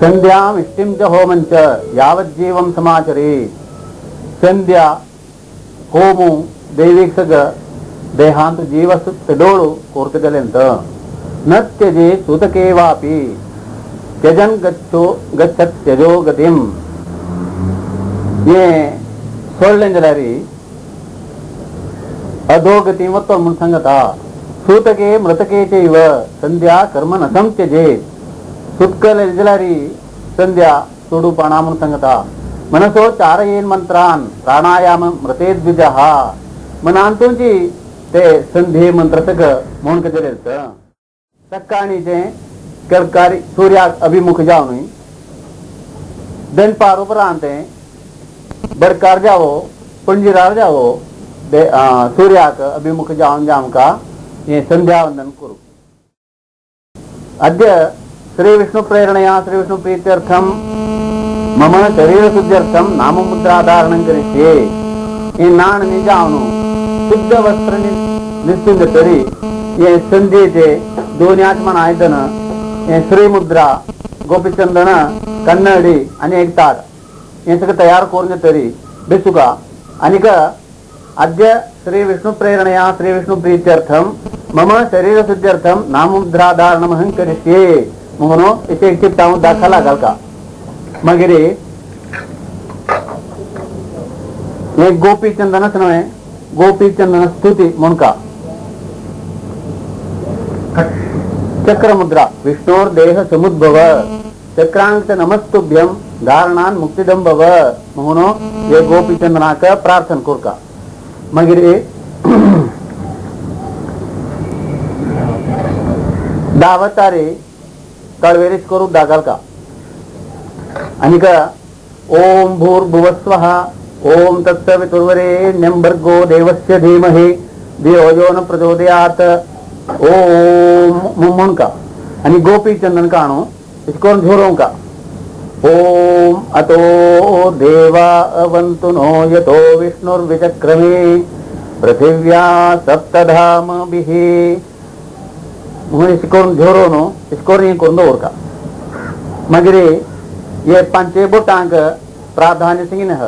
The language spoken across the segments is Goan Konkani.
संध्याम इष्टिं च होमं च यावज्जीवं समाचरे. संध्या होमु दैविक सग देहांत जीवस तडोळू कोर्तगलेंत. न त्यजे सूतके वापि त्यजन गच्छो गच्छत त्यजो गतिम. हे सोडलें जाल्यार अधोगती वतलो म्हूण सांगता. सूतके मृतके चैव संध्या कर्म न संत्यजेत. सुतकले जाल्यार संध्या सोडूपाणा म्हूण सांगता. मनसो चारयेन मंत्रान प्राणायाम मृते द्विजः. मनांतूंची ते संध्ये मंत्र सग म्हूण कशें सकाळीचें केळकारी सूर्याक अभिमुख जावन दनपार उपरांत बडकार जावो पणजीरार जावो सूर्याक अभिमुख जावन आमकां हें संध्यावंदन करूं. अद्य श्री विष्णु प्रेरणया श्री विष्णु प्रीत्यर्थम मम शरीर शुद्ध्यर्थम नाममुद्राधारणं करिष्ये. हे नाण निजावनु शुद्ध वस्त्र निस्तून तरी हे संध्येचे दोन आत्मन आयदन हे श्रीमुद्रा गोपीचंदन कन्नडी आणि एक ताट हे सगळं तयार करून तरी बेसुका. आणि अद्य श्री विष्णु प्रेरणया श्री विष्णु प्रीत्यर्थम मम शरीर शुद्ध्यर्थम नाममुद्राधारणमहं करिष्ये म्हणून इथे एक चिपटावून दाखला घालका. मागीर हे गोपीचंदनच न्हय गोपीचंदन स्तुती म्हणका. चक्रमुद्रा विष्णोर देह समुद्भव चक्रांक नमस्तुभ्यम धारणान मुक्तिदम भव म्हणून हे गोपीचंदनाक प्रार्थना करका. मागीर दावतारे तळवेरीस करूंक दाखलका. आनीक ओम भूर्भुवस्वः ओम तत्सवितुर्वरेण्यं भर्गो देवस्य धीमहि धियो यो न प्रचोदयात् ओम म्हणका. आनी गोपीचंदन काणू अशें करून झोरोवंका. ओम अतो देवा अवन्तु नो यतो विष्णुर्विचक्रमे पृथिव्या सप्तधामभिः म्हणून अशें करून झोरोवन अशें करून हें करून दवरता. मागीर हे पांचय बोटांक प्राधान्य सांगिन आहा.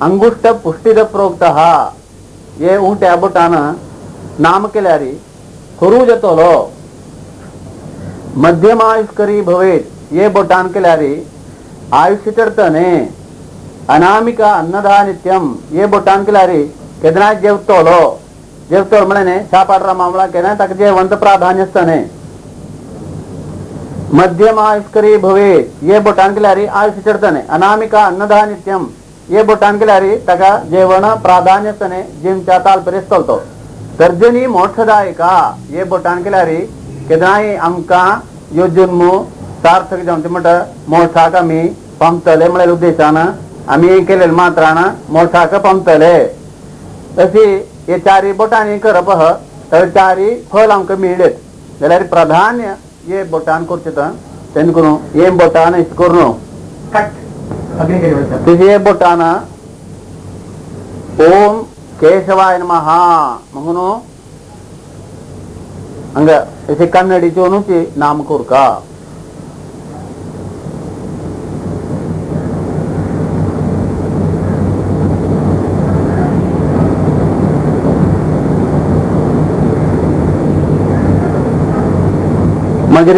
अंगुष्ठ पुष्टिद प्रोक्तः हे उंट्या बोटान नाम केल्यार खरू जातलो. मध्यमायुष्करी भवेत हे बोटान केल्यार आयुष्य चडतने. अनामिका अन्नदा नित्यम हे बोटान केल्यार केन्नाय जेवतलो. जेवतलो म्हळ्यार सापाटरा मामला केन्नाय ताका जेवण प्राधान्य आसतने. मध्यमायुष्करी भवेत हे बोटान केल्यार आयुष्य चडतने. अनामिका अन्नदा नित्यम हे बोटान केल्यार ताका जेवण प्राधान्य आसतने. जिमच्या तालपरीस चलतो. तर्जनी मोक्षदायिका हे बोटान केल्यार केन्नाय आमकां ह्यो जन्म सार्थक जावन ते म्हणटा मोक्षाक आमी पावतले म्हळ्यार उद्देशान आमी केलेले मात्रान मोक्षाक पावतले. अशी हे चारी बोटांनी करप आहा तर चारी फल आमकां मेळ्ळेत जाल्यार प्राधान्य हे बोटान करचें तेन्ना करून हे बोटान अशें करून तशें हे बोटान ओम केशवाय नमः म्हणून हांगा अशें कन्नडीचोनूच नाम करका. मागीर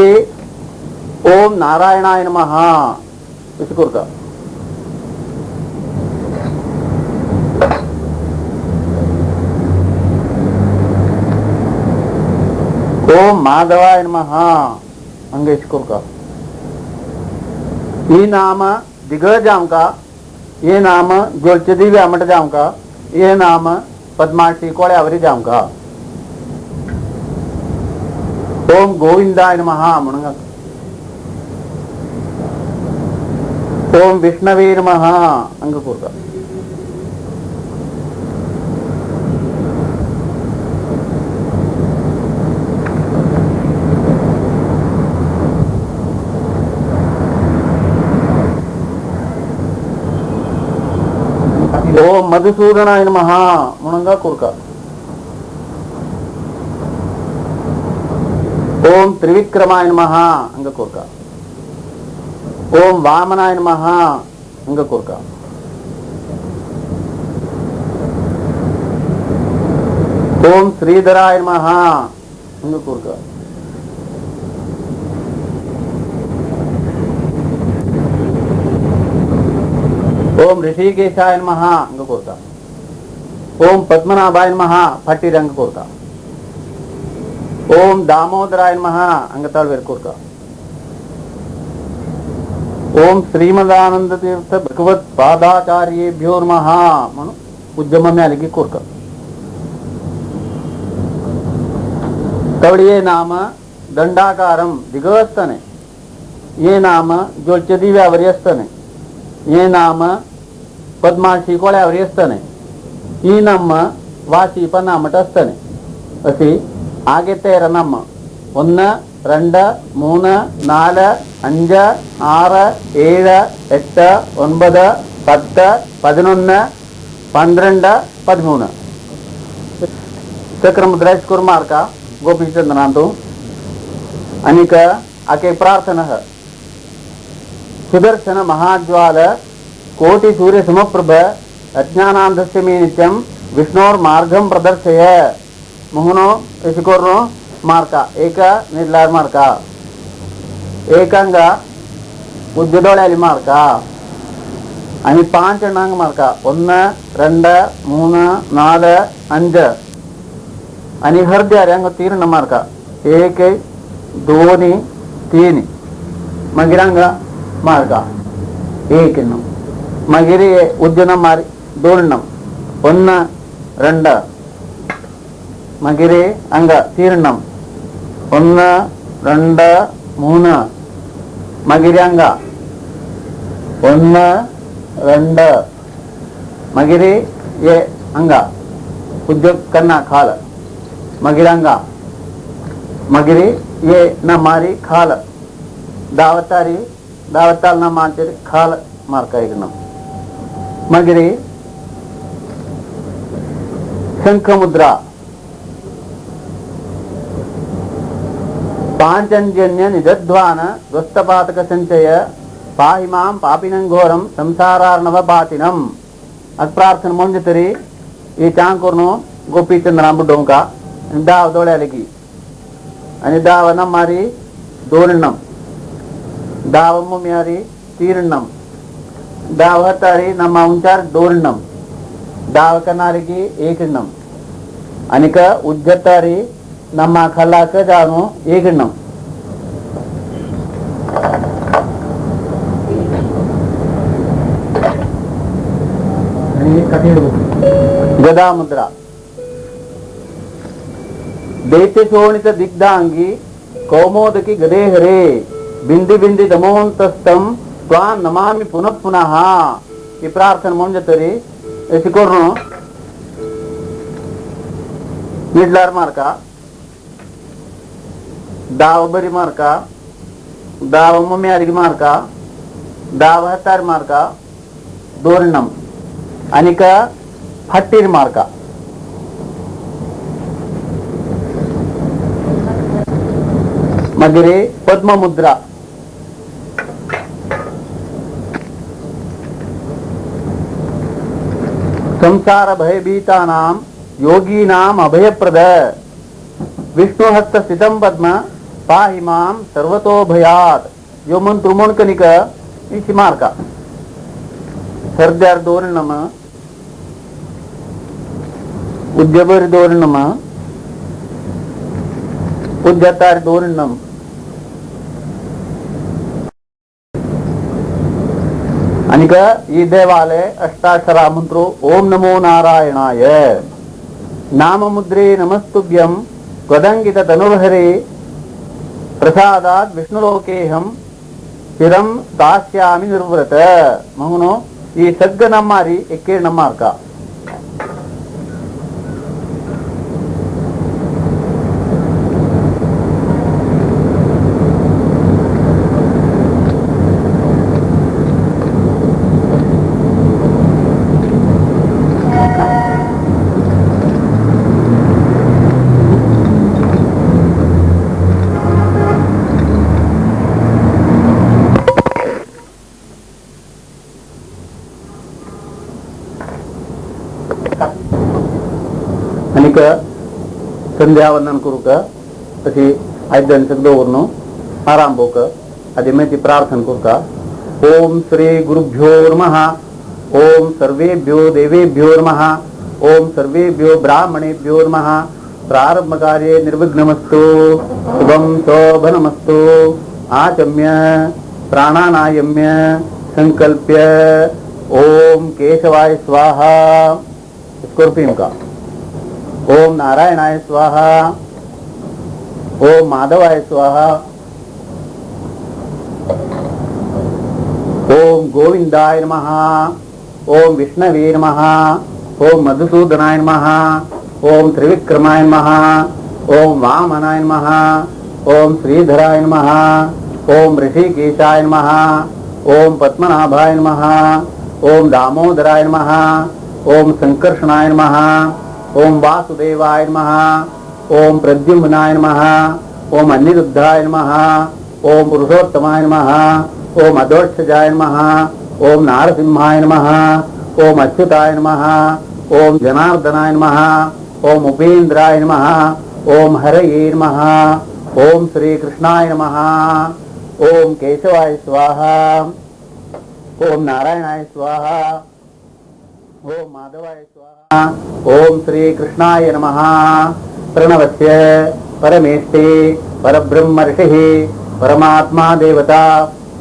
ओम नारायणाय नमः अशें करता. ओम माधवाय नमः हांगा अशें करता. ही नाम दिगळ जावंका, हे नाम ज्योलचे दिव्या म्हणटा जावंका, हे नाम पद्माक्षी कोळ्यावरी जावंका. ओम गोविंदाय नमः म्हणून ओम विष्णवे नमः हांगा करता. ओम मधुसूदनाय नमः म्हणून करता. ओम त्रिविक्रमाय नमः हांगा करता. ओम वामनाय नमः अंग कोरका. ओम श्रीधराय नमः अंग कोरका. ओम ऋषिकेशाय नमः अंग कोरका. ओम पद्मनाभाय नमः फट्टी रंग कोरका. ओम दामोदराय नमः अंगताळ कोरका. ओम श्रीमदानंद तीर्थ भगवत पादाचार्येभ्यो नमः म्हणून उद्यम कोरका. तवळिये नाम ದಂಡಾಕಾರಂ ದಿಗಸ್ತನೆ, ये नाम जोलच्या दिव्यावर असतने, ये नाम पद्माशी कोळ्यावर असतने, ಈ ನಮ್ಮ ವಾಸಿ ಪನ್ನಾಮಟ ಅಸ್ತನೆ. ಅಸಿ ആകെ തേര നമ്മ 1 2 3 4 5 6 7 8 9 10 11 12 13. चक्रमुद्रा स्कोर मार्का गोपीचंद्रांतू अनिक आके प्रार्थना. सुदर्शन महाज्वाल कोटि सूर्य समप्रभ अज्ञानांधस्य मे नित्यं विष्णोर्मार्गं प्रदर्शय. मोहनो इसिकोर्नो मार्का एक निडलार मार्का, एकांग उद्योडोळ्याली मार्का आणि 5 नंग मार्का 1 2 3 4 5 आणि हरद्यार अंग 3 मार्का 1 2 3 मागीर हांगा मार्का 1 णव मागीर उद्योन मार 2 णव 1 2 मागीर हांगा 3 णव 1 2 3 मागीर हांगा 1 2 मागीर हे हांगा उद्योग कन्ना खाल मागीर हांगा मागीर हे ना मारी खाल दावतारी दावताल ना माचेर खाल मार्का 1 णव मागीर शंखमुद्रा पांचजन्य निजध्वान ध्वस्तपातक संचय पाहि मां पापिनं घोरं संसारार्णव पातिनम. अस प्रार्थना म्हणजे तरी ही चांग करून गोपीचंद्रा बुडोवंका आनी दाव दोळ्याले की आनी दाव नमारी 2 णम दाव मुम्यारी 3 णम दाव हतारी नमा उंचार 2 णम दाव कनारी की 1 णम आनीक उज्जतारी नमा खलाक जाणू 1 णम. गदा मुद्रा दैत्य शोणित दिग्धांगी कौमोदकी गदे हरे बिंदी बिंदी दमोंतस्तम त्वा नमामि पुनः पुनः. ही प्रार्थना म्हणजे तरी अशी करून मिडलार मार्का दाव बरी मार्का दाव मम्यारी मार्का दाव हातार मार्का 2 णम आनीक फाटीर मार्का. मागीर पद्ममुद्रा संसार भयभीतानां योगीनाम अभयप्रद विष्णुहस्त स्थितं पद्म पाहि मां सर्वतो भयात्. यो मंत्र म्हणकनिक इशी मार्का सरद्यार 2 नम उद्यबर 2 नम उद्यतार 2 नम अनिक ई देवालय अष्टाक्षरा मंत्रो ओम नमो नारायणाय नाममुद्रे नमस्तुभ्यं त्वदंगित तनुर्हरे प्रसादात् विष्णुलोकेहं चिरं स्थास्यामि निर्व्रत. म्हणून ಈ ಸಗ್ಗ ನಮ್ಮಾರಿ ಎಕ್ಕೆ ನಮ್ಮಾರ್ಕ. तुमकां संध्यावंदन करूंक अशी आयदन सगळं दवरून आरंभ आदी मागीर ती प्रार्थना करता. ओम श्री गुरुभ्यो नमः. ओम सर्वेभ्यो देवेभ्यो नमः. ओम सर्वेभ्यो ब्राह्मणेभ्यो नमः. प्रारंभ कार्ये निर्विघ्नमस्तु. शुभं शोभनमस्तु. आचम्य प्राणानायम्य संकल्प्य ओम केशवाय स्वाहा. स्कॉर्पियन का ओम नारायणाय स्वाहा. ओम माधवाय स्वाहा. ओम गोविंदाय नमः. ओम विष्णवे नमः. ओम मधुसूदनाय नमः. ओम त्रिविक्रमाय नमः. ओम वामनाय नमः. ओम श्रीधराय नमः. ओम ऋषिकेशाय नमः. ओम पद्मनाभाय नमः. ओम दामोदराय नमः. ओम संकर्षणाय नमः. ओम वासुदेवाय नमः. ओम प्रद्युम्नाय नमः. ओम अनिरुद्धाय नमः. ओम पुरुषोत्तमाय नमः. ओम अधोक्षजाय नमः. ओम नारसिंहाय नमः. ओम अच्युताय नमः. ओम जनार्दनाय नमः. ओम उपेंद्राय नमः. ओम हरये नमः. ओम श्री कृष्णाय नमः. ओम केशवाय स्वाहा. ओम नारायणाय स्वाहा. ओम माधवाय स्वाहा. ओम श्री कृष्णाय नमः. प्रणवस्य परमेष्टि परब्रह्म ऋषिः परमात्मा देवता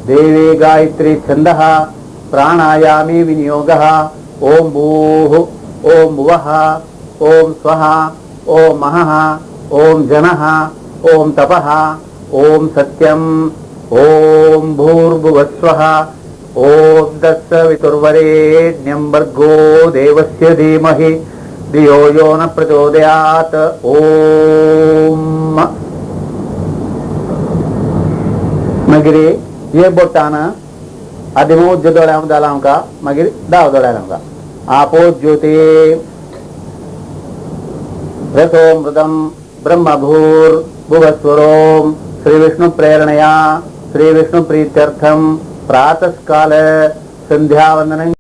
देवी गायत्री छन्दः प्राणायामे विनियोगः. ओम भूः ओम भुवः ओम स्वः ओम महः ओम जनः ओम तपः ओम सत्यम ओम भूर्भुवस्वः ओम तत्सवितुर्वरेण्यं भर्गो देवस्य धीमहि धियो यो न प्रचोदयात्. ओम. मागीर हे बोटान आदी उजव्या दोळ्या जालां आमकां, मागीर दाव दोळ्यार आमकां. आपो ज्योती रसोमृतम ब्रह्मभूर भुवस्वरोम श्री विष्णु प्रेरणया श्री विष्णु प्रीत्यर्थम प्रातःकाल संध्यावंदनं.